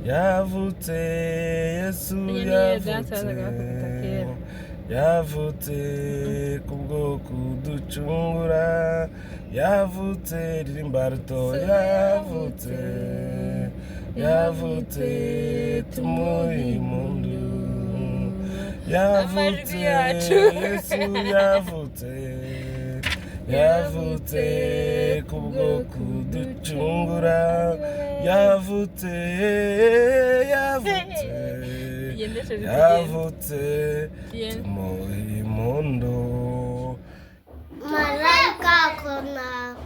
Yavutse Yesu. Iyo niyo dance Yavutse. Bazaga bakubita kera. Yavutse kubwo kuducungura, yavutse, ririmba ruto, yavutse, yavutse, tumuhe impundu, yavutse. Amajwi yacu. Yesu yavutse, yavutse kubwo kuducungura, yavutse, yavutse. Tugende chéri, tugende. Yavutse. Tugende. Tumuhe impundu. Malaika kona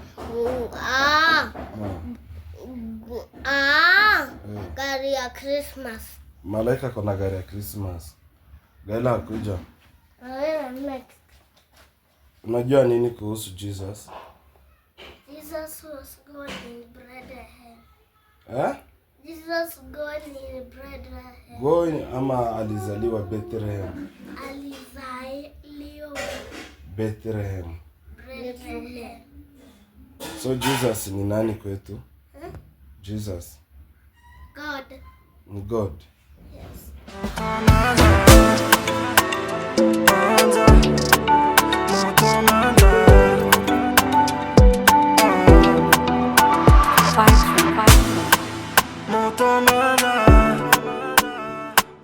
gari ya Christmas. Malaika kona gari ya Christmas. Gaila kuja. Next. Unajua nini kuhusu Jesus? Jesus was born in Bethlehem. Eh? Jesus born in Bethlehem. Going ama alizaliwa Bethlehem? Alizaliwa Bethlehem. Bethlehem. So Jesus ni nani kwetu? Jesus God. Ni God. Yes.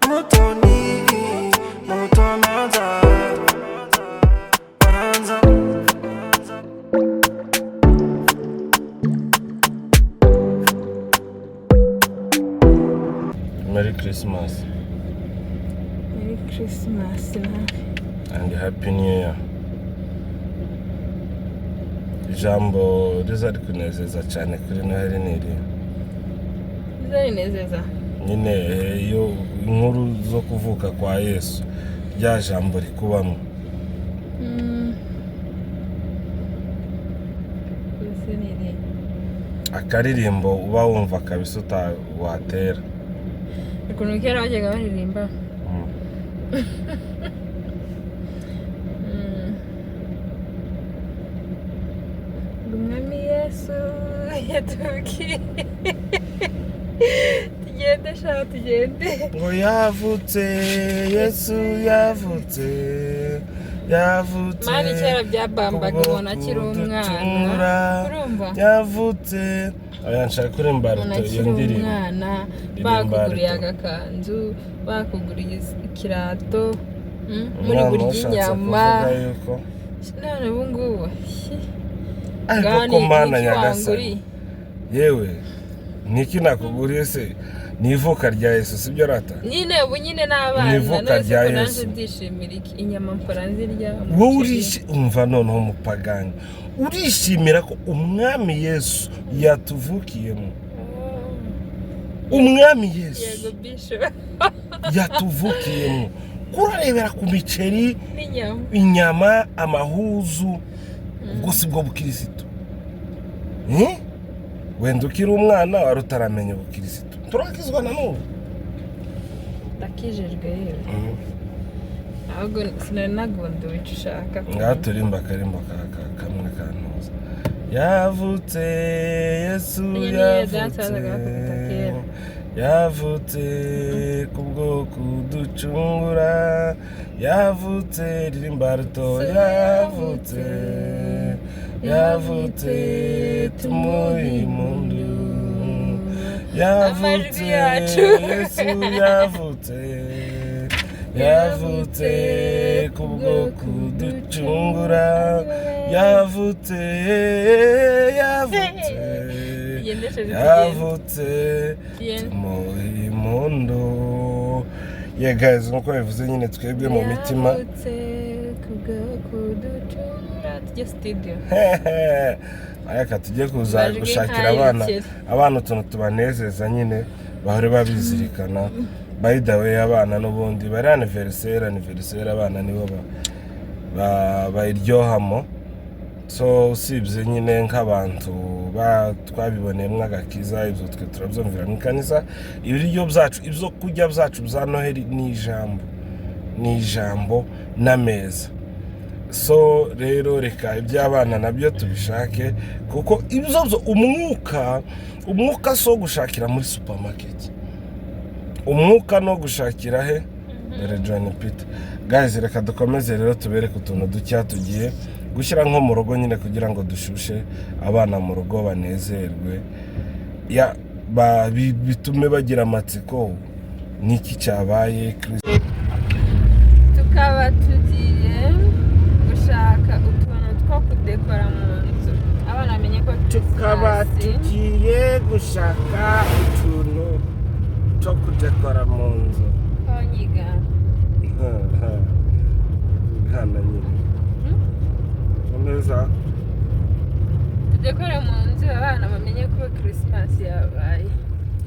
Motoni, motomanza, manza. Merry Christmas. Merry Christmas nawe. And Happy New Year. Ijambo riza rikunezeza cyane kuri Noheli ni iri? Bizarinezeza. Nyine iyo inkuru zo kuvuka kwa Yesu, rya jambo rikubamo. Ese ni iri? Akaririmbo uba wumva kabisa uta watera. Ukuntu kera bajyaga baririmba. Ngo umwami Yesu yatubwiye tugende sha, tugende. Ngo yavutse, Yesu yavutse, yavutse. Mani, kera byabambaga kubwo umuntu akiri umwana. kuducungura. Urumva? Yavutse. Oya, nshaka kuririmba Umuntu ruto iyo akiri ndirimbo. umwana, Ririmba bakuguriye ruto. agakanzu, bakuguriye ikirato, muri Umwana burya ushatse inyama. kuvuga yuko None ubu ngubu ariko ngaho ko Mana ni iki nyagasani. wanguriye? Yewe, niki nakuguriye se? Ni ivuka rya Yesu, sibyo rata? Nyine ubu nyine n'abana Ni ivuka none se rya ko naje Yesu. ndishimira iki? Inyama mpora nzirya, Wowe umuceri. umva noneho umupagani urishimira ko umwami Yesu yatuvukiyemo, umwami Yesu Yego bisho. yatuvukiyemo, kurarebera ku miceri n'inyama. Inyama, amahuzu, ubwo si bwo bukirisitu? Eh? Wenda ukiri umwana wari utaramenya ubukirisitu, turakizwa na n'ubu. Ndakijijwe yewe, ahubwo sinari nagunduwe icyo ushaka. Ngaho turimba akarimbo kamwe kantuza, yavutse Yesu. Iyo niyo dance Yavutse. bazaga bakubita kera. Yavutse kubwo kuducungura, yavutse, ririmba ruto, yavutse, yavutse, tumuhe impundu, yavutse. Amajwi yacu. Yesu yavutse, yavutse kubwo kuducungura, yavutse, yavutse. Tugende chéri, tugende. Yavutse. Tugende. Tumuhe impundu. Yeah guys, nkuko bivuze nyine, twebwe mu mitima. Yavutse kubwo kuducungura, tujye studio. Areka tujye kuza Amajwi gushakira abana nkayerekere. abana utuntu tubanezeza nyine, bahore babizirikana. By the way, abana n'ubundi bari anniversaire, abana nibo bayiryohamo. So usibye nyine nk'abantu twabiboneyemo agakiza, ibyo twe turabyumvira mu ikanisa, ibiryo byacu, ibyo kurya byacu bya Noheli ni ijambo, ni ijambo n'ameza. So rero reka iby'abana nabyo tubishake, kuko ibyo byo umwuka, umwuka si uwo gushakira muri supermarket. Umwuka no gushakira he? Dore John Peter. Guys, reka dukomeze rero, tubereke utuntu dukeya tugiye gushyira nko mu rugo nyine, kugira ngo dushushe abana mu rugo banezerwe, ya bitume bagira amatsiko n'iki cyabaye. Tukaba tugiye gushaka utuntu two kudekora mu nzu, abana bamenye ko Tukaba Christmas. tugiye gushaka utuntu two kudekora mu nzu. Konyiga. Hano nyine neza. Tudekore mu nzu, abana bamenye ko Christmas yabaye.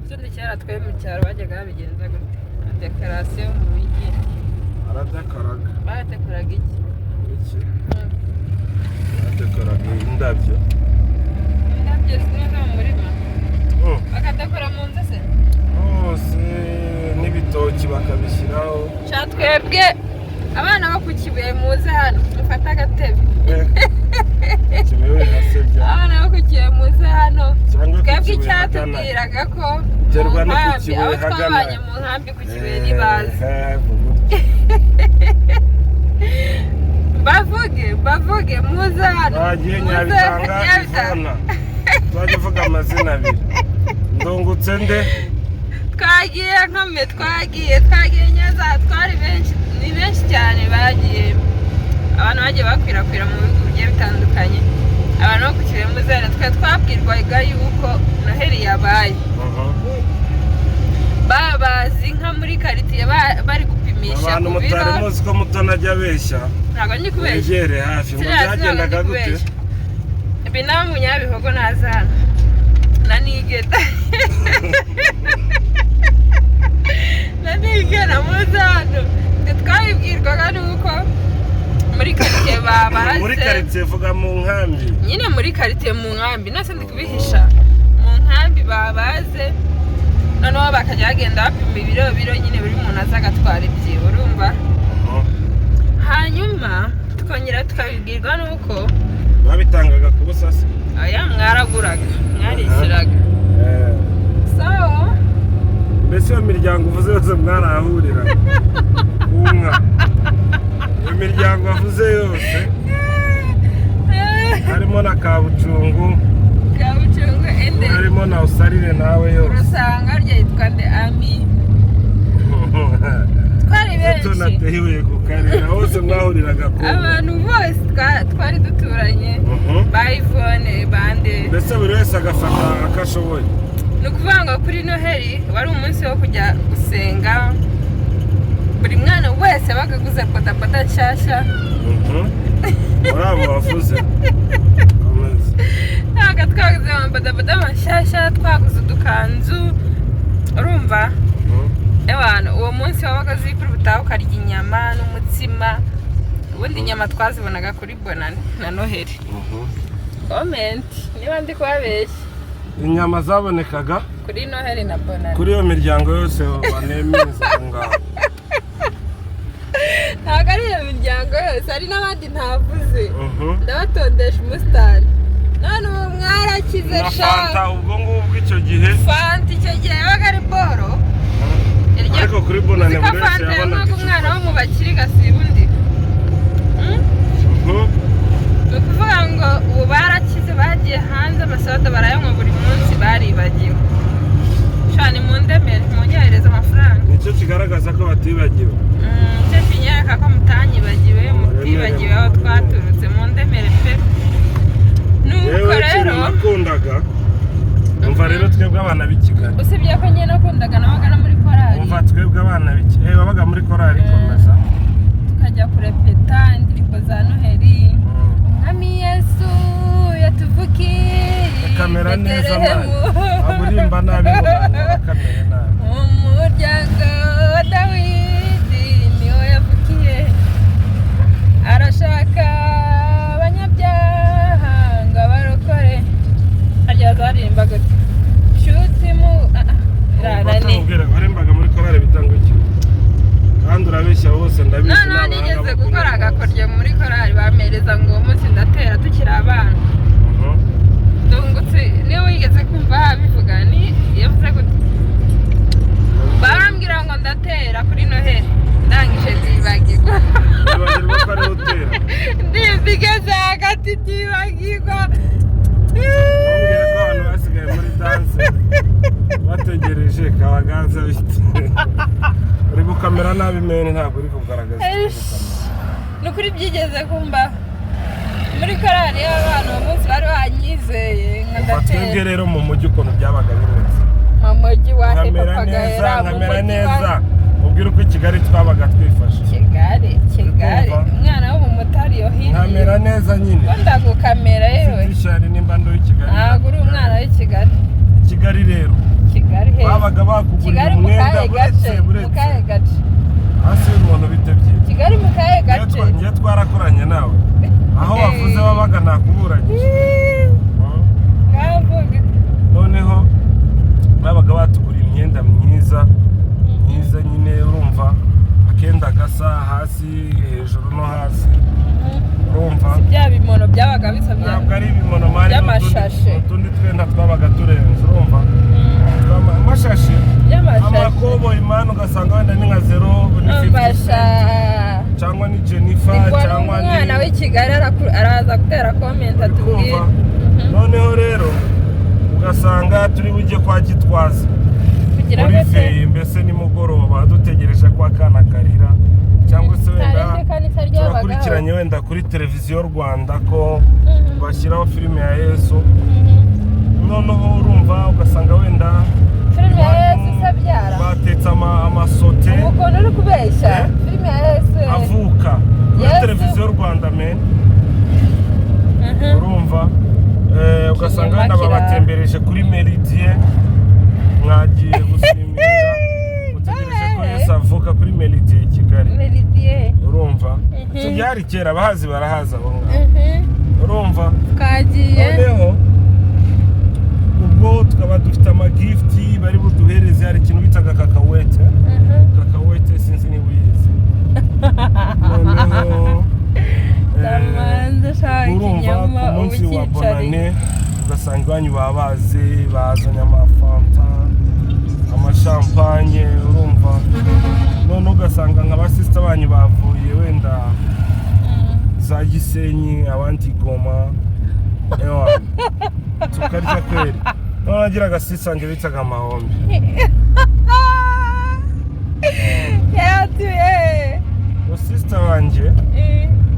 Utundi kera twe mu cyaro bajyaga babigenza gute? Dekorasiyo mu mijyi. Aradekoraga. Badekoraga iki? Iki? Baradekoraga indabyo. Indabyo zimwe zo mu murima bakadekora mu nzu se? Hose n'ibitoki bakabishyiraho. Sha, twebwe abana bo ku Kibuye, muze hano mufate agatebe. Kibuye hasebya. Abana bo ku Kibuye, muze hano. Cyangwa ku Twebwe Kibuye icyatubwiraga ko mu Terwa no ku nkambi, Kibuye abo hagana. twabanye mu nkambi ku Kibuye ntibazi. Bavuge, bavuge, muze hano. Bagiye Muze. Nyabitanga. Nyabitanga. Ivona, tuzajya uvuga amazina abiri. Ndungutse nde? Twagiye Nkome, twagiye Nyaza, twari benshi, ni benshi cyane bagiye. Abantu bagiye bakwirakwira mu bihugu bigiye bitandukanye. Abantu bo ku Kibuye muze hano. Twe twabwirwaga yuko Noheli yabaye, babazi inka muri karitsiye, bari gupimisha Abantu ku biro. mutari muzi ko Mutoni ajya abeshya, Ntabwo ndi kubeshya. wegere hafi ngo Siriya byagendaga ntabwo ndi gute? kubeshya. Ibi nawe Munyabihogo naza hano na Nigeta na Nigena, muze hano. Twe twabibwirwaga nuko muri karitsiye babaze. Muri karitsiye, vuga mu nkambi. Nyine muri karitsiye, mu nkambi nose ndi kubihisha? Mu nkambi babaze, noneho bakajya bagenda bapima ibiro biro nyine, buri muntu aza agatwara ibyibo, urumva? Hanyuma tukongera tukabibwirwa nuko Babitangaga ku busasi? Aya, mwaraguraga, mwarishyuraga. So Mbese iyo miryango uvuze yose mwarahahurira ku nka? Iyo miryango wavuze yose harimo na Kabucungu. Kabucungu ende. Harimo na Usarire nawe yose. Urusanga rya yitwa nde? Ami. Twari benshi. Tunateye ibuye ku karere hose mwahuriraga ku nka. Abantu bose twari duturanye, ba Ivone bande. Mbese buri wese agafata ako ashoboye. Ni ukuvuga ngo kuri Noheli wari umunsi wo kujya gusenga, buri mwana wese yabaga aguze bodaboda nshyashya. Muri abo bavuze. Komeza. Ntabwo twaguze amabodaboda mashyashya, twaguze udukanzu, urumva? Abantu uwo munsi wabaga uzi kuri butaha ukarya inyama n'umutsima. Ubundi inyama twazibonaga kuri Bonane na Noheli. Comment niba ndi kubabeshya. Inyama zabonekaga Kuri Noheli na Bonane. Kuri iyo miryango yose banemeza aho ngaho? Ntabwo ari iyo miryango yose, hari n'abandi ntavuze. Ndabatondesha umusitari none ubu mwarakize. Na Sha. fanta ubwo ngubwo icyo gihe? Fanta icyo gihe yabaga ari boro. Ariko kuri Bonane Uziko buri wese fanta yabonaga yanywaga umwana icupa. wo mu bakire gasiba undi? Ni ukuvuga ngo ubu barakize, bagiye hanze, amasoda barayanywa buri munsi, baribagiwe. Sha, ni mu ndemere munyohereze amafaranga. Nicyo kigaragaza ko batibagiwe. Nicyo kinyereka ko mutanyibagiwe, mutibagiwe aho twaturutse. Mu ndemere pe. Nuko Yewe, ikintu rero nakundaga, umva rero, twebwe abana b'i Kigali, usibye ko njye nakundaga, nabaga no muri korali. Umva, twebwe abana b'i Kigali babaga muri korali, komeza. Tukajya kurepeta indirimbo za Noheli. Umwami Yesu yatuvukiye Kamera neza mani. Betelehemu. Waba urimba nabi ngo abantu bakamere nabi. Mu muryango wa Dawidi niho yavukiye, arashaka abanyabyaha ngo abarokore. Harya bazaririmba gute? Nshuti mu rarane. Batamubwira ngo warimbaga muri korali bitanga iki? Kandi urabeshya bose, ndabizi. Noneho N'abahanga nigeze bo gukora kunywa. agakoryo muri korali, bampereza ngo uwo munsi ndatera tukiri abana. Ndungutse, niba wigeze kumva bivuga ni yavuze gute? Barambwira gutera kuri Noheli, ndangije ndibagirwa. Wibagirwa ko ariwe utera? Ndimba igeze hagati ndibagirwa. Bambwira ko abantu basigaye muri danse bategereje kabaganza bite. Uri gukamera nabi man, ntabwo uri kugaragaza icyo uri gukamera. Ni ukuri byigeze kumba muri korali y'abana, uwo munsi bari banyizeye nka Umva, twebwe ndatera. rero mu mujyi ukuntu byabaga bimeze, Mu mujyi wa nkamera Papa neza, Gahera, mu nkamera mujyi wa neza, ubwira uko i Kigali twabaga twifashe. Kigali, Kigali. Urumva? Umwana w'umumotari yo hirya. Nkamera neza nyine. Ko ndagukamera yewe. Mfite ishyari nimba ndi uw'i Kigali. Ntabwo uri umwana w'i Kigali. I Kigali rero Kigali he? babaga bakugurira Kigali mu umwenda. kahe Buretse, gace? Mu buretse. kahe gace? Hasi y'umuntu bite byiza. Kigali mu kahe gace? Ngiye twarakoranye nawe, aho wavuze wabaga nakuburanyije. Ngavuga. Noneho babaga batuguriye imyenda myiza myiza nyine, urumva, akenda gasa hasi hejuru no hasi, urumva. Si bya bimono byabaga bisa bya Ntabwo ari ibimono man, By'amashashe. n'utundi twenda twabaga turenze, urumva. Amashashi. By'amashashe. Amakoboyi man, ugasanga wenda ni nka zero ni 50 Umfasha. cent, cyangwa ni Jennifer, Nibwo ari cyangwa ni umwana w'i Kigali araza gutera comment Uri atubwire. kumva? Noneho rero ugasanga turi bujye kwa Gitwaza Kugira muri ngo se veillée, mbese nimugoroba dutegereje ko akana karira, cyangwa se wenda Nta rindi kanisa ryabagaho. turakurikiranye wenda kuri Televiziyo Rwanda ko bashyiraho filime ya Yesu. Noneho urumva ugasanga wenda Filime ya Yesu se abyara? batetse amasote. Ubu ukuntu uri kubeshya. Eh? Filime ya Yesu. Avuka kuri Yesu. Televiziyo Rwanda man. Urumva, ugasanga wenda Kinyoma. babatembereje kuri Meridien, mwagiye gusiminga, mutegereje ko Yesu avuka kuri Meridien i Kigali. Meridien. Urumva, icyo byari kera, abahazi barahazi abo ngabo, urumva. Twagiye. Noneho ubwo tukaba dufite amagift bari buduhereze, hari ikintu bitaga kakawete. Kakawete sinzi niba uyizi. Noneho Ndamanza shaka. urumva, Ikinyoma ku munsi wa ubu. Bonane ugasanga iwanyu baba bazi bazanye amafanta, amashampanye, urumva. Noneho ugasanga nka basisita banyu bavuye wenda za Gisenyi, abandi Goma, ewa tukarya kweri. Noneho agira agasisange bitaga amahombe. Yaratuye. Uwo sister wanjye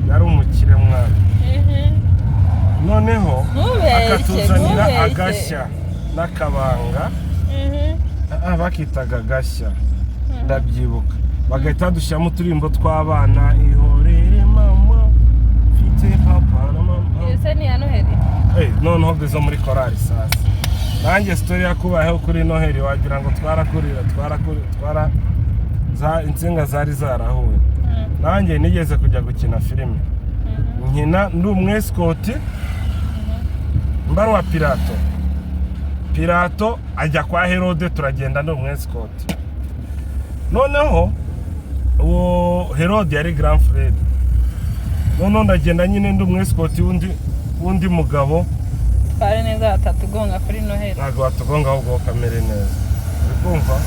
yari umukire mwana, noneho Ntubeshye, akatuzanira ntubeshye. agashya n'akabanga. Bakitaga agashya, ndabyibuka. Bagahita badushyiramo uturimbo tw'abana: "Ihorere mama, mfite papa na mama." Iyo ni iya Noheli. Noneho izo muri korali sasa, nanjye story yakubayeho kuri Noheli, wagira ngo twarakurira twarakurira twara za insinga zari zarahuye. Nanjye nigeze kujya gukina filime, nkina ndi umwesikoti mbarwa Pilato. Pilato ajya kwa Herode, turagenda ndi umwesikoti. Noneho uwo Herode yari grand frère. Noneho ndagenda nyine ndi umwesikoti w'undi mugabo. Tware neza batatugonga kuri Noheli. Ntabwo batugonga, ahubwo kamere neza, uri kumva.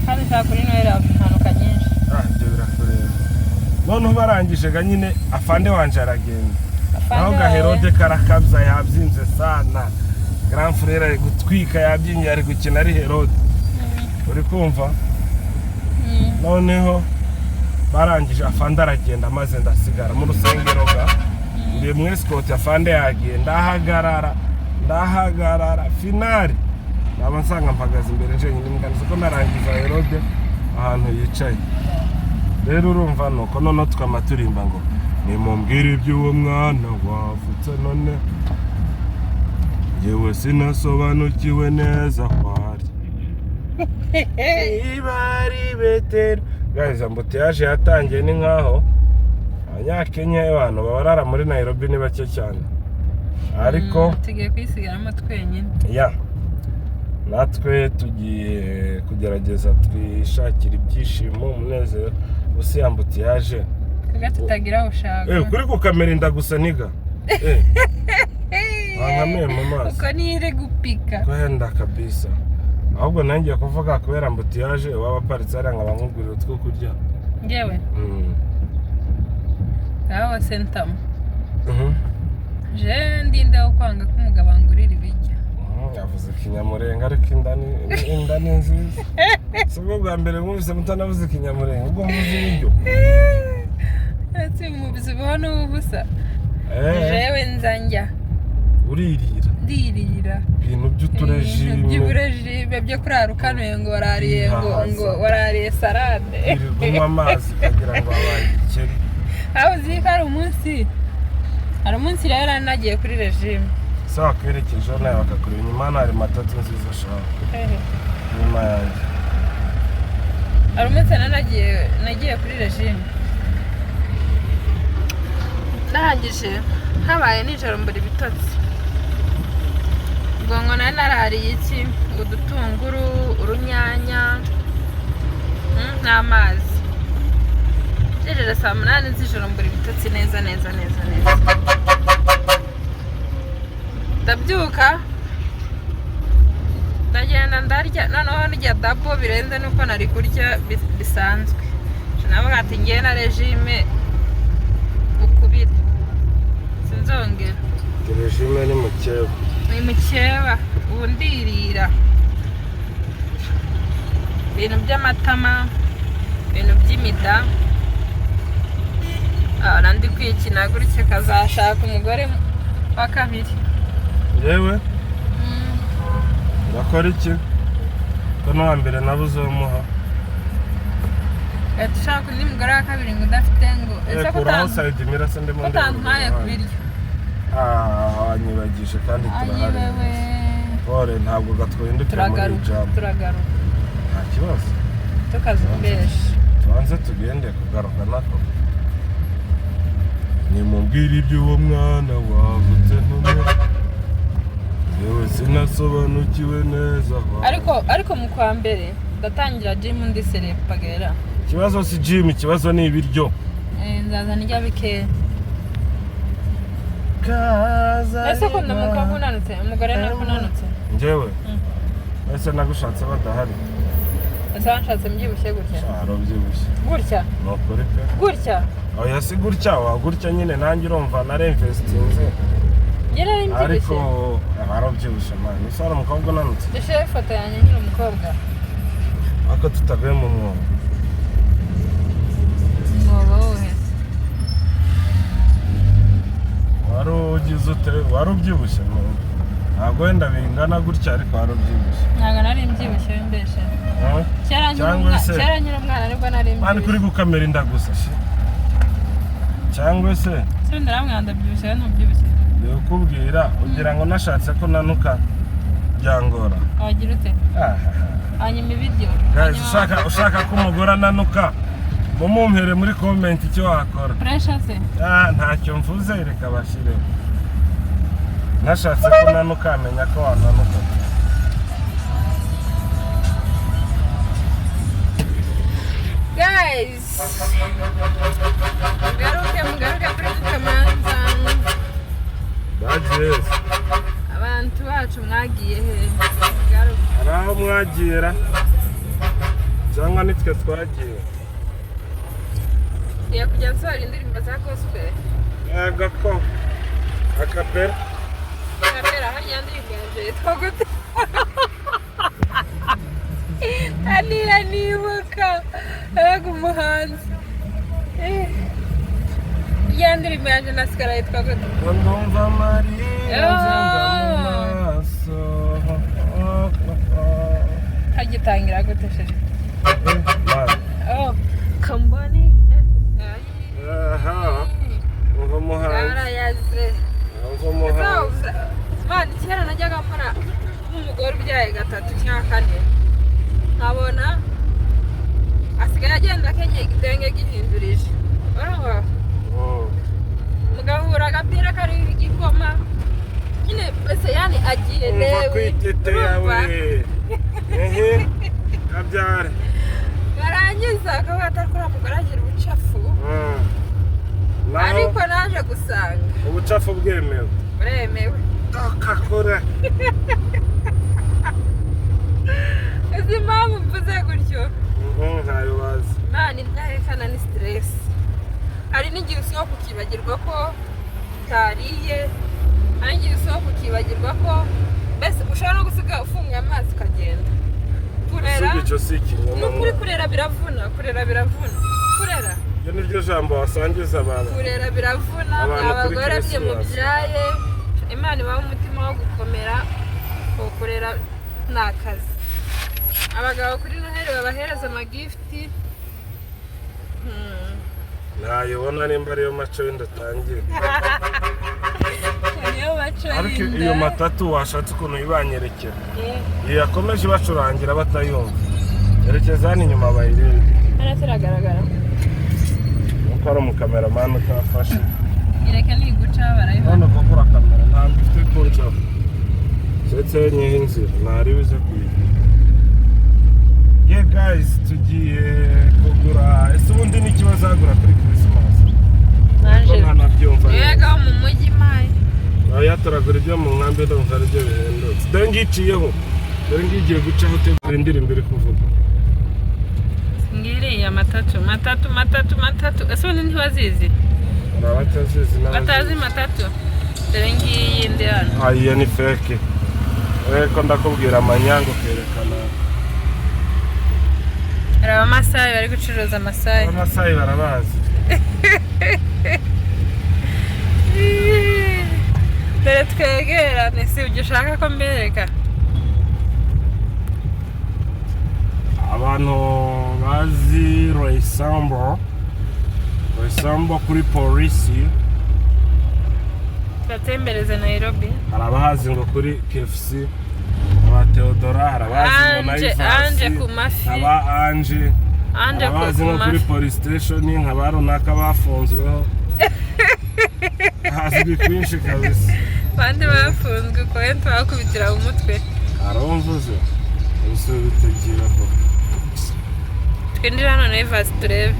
Kandi nshaka kuri Noheli haba impanuka nyinshi. Ah, ibyo birakureba. Noneho barangije ga nyine, afande wanje aragenda. Afande Naho wawe? Gaherode karakabya, yabyinze sana, grand frère ari gutwika, yabyinye, ari gukina ari Herode, uri kumva. Noneho barangije, afande aragenda, maze ndasigara mu rusengero ga ndi mwesikoti. Afande yagiye, ndahagarara, ndahagarara. Finale naba nsanga mpagaze imbere jenyine, nganiza ko narangiza Herode ahantu yicaye. Rero urumva nuko noneho tukama turimba ngo: "Nimumbwire iby'uwo mwana wavutse none, njyewe sinasobanukiwe neza ko ari niba ari Beteri." Guys, embouteillage yatangiye, ni nkaho Abanyakenya abantu babarara muri Nairobi ni bake cyane, ariko Tugiye kwisigaramo twenyine. Ya, natwe tugiye kugerageza twishakira ibyishimo, umunezero usi embouteillage. Twebwe tutagira aho ushaka. Kuri kukamera inda gusa niga, wankamiye mu maso. Uko niyo iri gupika. Kwenda kabisa. Ahubwo nangiye kuvuga kubera embouteillage, waba aparitse hariya nkaba nkugurira utwo kurya. Ngewe? Ngaho sentamo. Je ndinde wo kwanga ko umugabo angurira ibiryo? Yavuze ikinyamurenga, ariko inda ni nziza. Si ubwo bwa mbere mwumvise mutanavuze ikinyamurenga ubwo mvuze ibiryo. Ese umubizibaho n'ubusa? Eh, Jewe nza njya. Uririra. Ndirira. Ibintu by'uturégime. By'uburégime byo kurara ukanuye ngo warariye ngo Bihaza. ngo warariye salade. Wirirwa unywa amazi ukagira ngo wabaye igikeri. Aho uzi ko hari umunsi rero nari nagiye kuri régime. Se wakwerekejeho nawe bakakureba inyuma? Hano hari matatu nziza shaho inyuma yanjye. Hari umunsi nari nagiye kuri régime, ndangije habaye nijoro mbura ibitotsi. Ubwo ngo nari narariye iki? Ngo udutunguru, urunyanya, n'amazi. Byejeje saa 8 z'ijoro mbura ibitotsi neza neza neza neza. Ndabyuka, ndagenda ndarya, noneho ndya double birenze nuko nari kurya bisanzwe. Navuga ati ngewe na régime ukubiri sinzongera. Régime ni mukeba. Ni mukeba. Ubu ndirira ibintu by'amatama, ibintu by'imida. Ah, ndi kwikina gutya kazashaka umugore wa kabiri. Yewe, bakora iki ko n'uwa mbere nabuze umuha? Leta ushaka undi mugore wa kabiri ngo udafite ngo ese ko Kuraho side mirror se, ndimo ko ndeba utantwaye ku uruhande. biryo. Ah, wanyibagije kandi turahari. Ayiwewe. Pole, ntabwo gatwindukira muri Turagaruka. jam. Turagaruka. Nta kibazo. Tukazumbesha. Tubanze tugende, kugaruka nako. Nimubwire iby'uwo mwana wavutse ntumwe, yewe sinasobanukiwe neza. Ariko mu kwa mbere ndatangira gym, ndi serepagera. Ikibazo si gym, ikibazo ni ibiryo. Nzaza ndya bikeya. Kaza. Ese ukunda umukobwa unanutse, umugore nako unanutse? Njyewe? Ese nagushatse badahari? Ese wanshatse mbyibushye gutya? Sharo byibushye. Gutya? Ni ukuri pe. Gutya? Oya, si gutya, wa gutya nyine. Nanjye urumva naremvesitinze. Njye nari Ariko mbyibushye. aba arabyibushye man, ese hari umukobwa unanutse? Dushireho ifoto yanjye nkiri umukobwa. Ariko tutaguye mu mwobo. Umwobo wuhe? Wari ugize ute? Wari ubyibushye ntabwo wenda bingana gutya, ariko wari ubyibushye. Ntabwo nari mbyibushye, w'imbeshe. Eh? Kera nkiri Cyangwa kera nkiri umwana nibwo nari man, kuri mbyibushye. gukamera inda gusa shi, cyangwa se Se ndaramwanda, ndabyibushye, we ntubyibushye. Ndi kukubwira ugira ngo nashatse ko nanuka byangora. Wagira ute? Ah. Hanyuma ibiryo. Guys, ushaka ko umugore ananuka, mumumpere muri comment icyo wakora. Pressure se? Ah, ntacyo mvuze, reka bashyire. Nashatse ko nanuka, amenya ko wananuka. Guys, mugaruke, mugaruke kuri Kamanza. Bagiye. Abantu bacu mwagiye he? Mugaruke. Hari aho mwagira cyangwa nitwe twagiye? Ngiye kujya nsohora indirimbo za gospel. Yego ko acapella. Acapella, harya ndirimbo yanjye yitwa gute? Anira nibuka mbega umuhanzi. Eh. Ya ndirimbo yanjye na Sigara yitwa gute? Ngo ndumva amarira nzenga mu maso. Hagitangira gute, chéri? Eh, man. Oh, kamboni. Aha, umva umuhanzi. Yarayaze. Umva umuhanzi. Man, kera najyaga mbona nk'umugore ubyaye gatatu cyangwa kane, nkabona asigaye agenda akenyeye igitenge gihindurije, urumva? Mugahura agapira kariho igikoma nyine, mbese yani agiye Umva dewe. kwitete Urumva? yawe, ehe, kabyare. Barangiza akavuga ati ariko uriya mugore agira ubucafu. Naho Ariko naje gusanga ubucafu bwemewe. Buremewe. Toka kure. mvuze gutyo. Ntayo bazi. Imana idahekana ni stress. Hari n'igihe usohoka ukibagirwa ko utariye, hari n'igihe usohoka ukibagirwa ko mbese ushobora no gusiga ufunguye amazi ukagenda. Kurera Usibye icyo si ni ikinyoma. ukuri, kurera biravuna, kurera biravuna, kurera Iryo ni ryo jambo wasangiza abantu. Kurera biravuna. Abantu kuri Abagore mwe Christmas. mubyaye, Imana ibaha umutima wo gukomera, ko kurera ni akazi. Abagabo kuri Noheli babahereza amagifuti. Ntayibona nimba ariyo maco wenda atangira. Niyo maco Ariko y'inda. iyo matatu washatse ukuntu ibanyerekera, iyo yakomeje ibacurangira batayumva. Erekeza hano inyuma bayirebe. Hano turagaragara. Nuko ari umukameramani utafashe. Ireke niguca barayibona. None kugura kamera ntabwo ifite kuncaho, keretse nyiha inzira ntari buze kuyigira. Ye guys, tugiye kugura. Ese ubundi n'iki bazagura kuri Christmas, ko ntanabyumva neza? Yega mu mujyi mayi. Oya, turagura ibyo mu nkambi, ndumva aribyo bihendutse. Dore ngiciyeho, dore ngigiye gucaho. Tegura indirimbo iri kuvuga. Ngiriya matatu, matatu, matatu, matatu. Ese ubundi ntibazizi? Hari abatazizi Batazi. N'abazizi. Matatu, dore ngiyi ndi hano. Ah, iyo ni fake. Ko ndakubwira amanyanga ukerekana. Hari Abamasayi bari gucuruza amasayi. Abamasayi barabazi. Dore twegerane, si ibyo ushaka ko mbereka? Abantu bazi Roysambu, Roysambu kuri polisi. Tubatembereze Nairobi. Hari abahazi ngo kuri KFC, aba Theodora, hari abahazi ngo Anje, Naivasi, Anje ku mafi. aba Anje, Anje hari ku abahazi ku ngo kuri mafi. police station, nka ba runaka bafunzweho. Hazwi kwinshi kabisa. Bandi bafunzwe uko bakubitira mu mutwe. Hari uwo mvuze ubu bitegira ko Twinjire hano Naivas turebe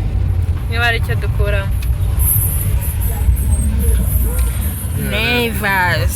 niba hari icyo dukuramo. Naivas.